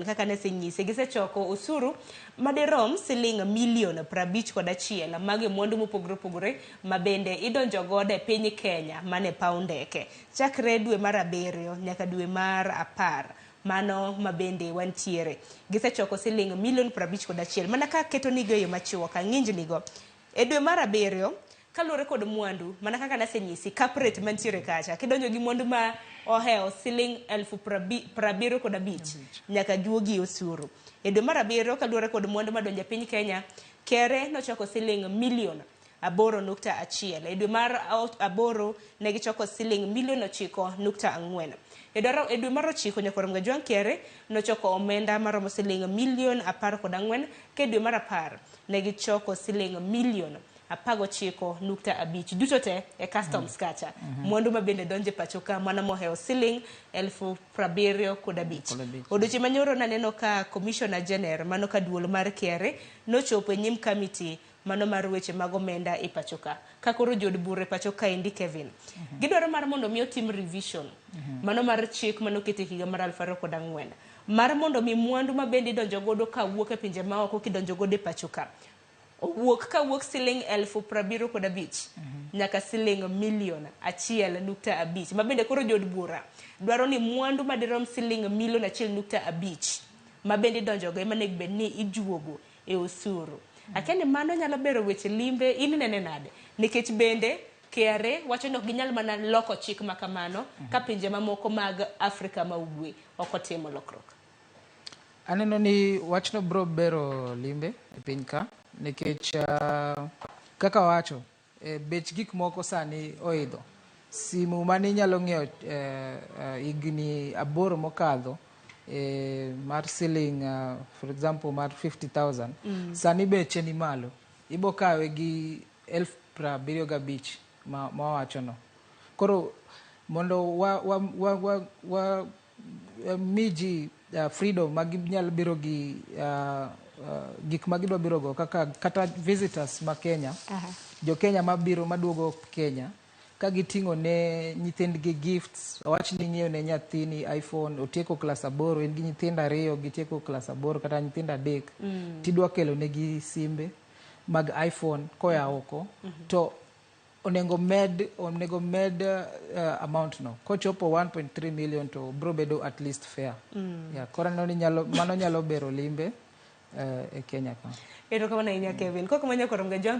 Kaka nesenyise, gisechoko osuru madirom siling milion 51 mag mwandu mopogore opogore ma bende idonjo godo e piny Kenya mane paw ndeke chakre dwe mar 7 nyaka dwe mar 10 mano ma bende wantiere. Gisechoko siling milion 51 mana ka keto nigo e yo machuok ang'injnigo e dwe mar 7. Kaluwore kod mwandu, mana kaka nasenyisi, cap rate mantiere kacha, kidonjo gi mwandu ma ohewo siling 75,000 nyaka juogi osuru. E dwe mar 7, kaluwore kod mwandu madonjo e piny Kenya, KRA nochoko siling milion 8.1. E dwe mar 8 ne gichoko siling milion 9.4. E dwe mar 9 nyaka orom Gajwang' KRA nochoko omenda maromo siling milion 14, ka e dwe mar 10 ne gichoko siling milion 19.5 duto te e customs kacha. Mwandu ma bende donjo e pacho ka mana mohewo siling 75,000. Odiochieng' manyoro naneno ka Commissioner General mano ka duol mar KRA nochopo e nyim committee mano mar weche mag omenda e pacho ka. Ka koro jood bura e pacho kaendi Kevin. Gidwaro mar mondo mi otim revision mano mar chik manoket e higa mar 2004 mar mondo mi mwandu ma bende idonjo godo kawuok e pinje maoko kidonjo godo e pacho ka owuok kawuok siling 75,000 nyaka siling milion 1.5, ma bende koro jood bura dwaro ni mwandu madirom siling milion 1.5 ma bende idonjogo ema onego bed ni ijuogo e osuru. Akia ni mano nyalo bero weche limbe, in inene nade? Nikech bende KRA wacho ni ok ginyal mana loko chik ma kamano ka pinje mamoko mag Afrika ma Ugwe ok otimo lokruok. Aneno ni wachno biro bero limbe e piny ka nikech kaka wacho bech gik moko sani oidho. Simu mane inyalo ng'iewo higni 8 mokadho mar siling for example mar 50,000 sani beche ni malo. Ibo kawe gi 75,000 ma wawachono. Koro mondo wa mi ji freedom ma ginyalo biro gi gik ma gidwa biro go kaka kata visitors ma Kenya, jo Kenya mabiro maduogo Kenya ka giting'o ne nyithindgi gifts, wawach ni ing'iewo ne nyathini iPhone, otieko klas 8, in gi nyithindo 2 gitieko klas 8 kata nyithindo 3, tidwa kelo negi simbe mag iPhone koa oko, to onego med amount no kochopo 1.3 million to bro bedo at least fair. Yeah, koro aneno ni nyalo, mano nyalo bero limbe e Kenya ka. Erokamano ahinya Kevin. Kok manya koro Gajwang'.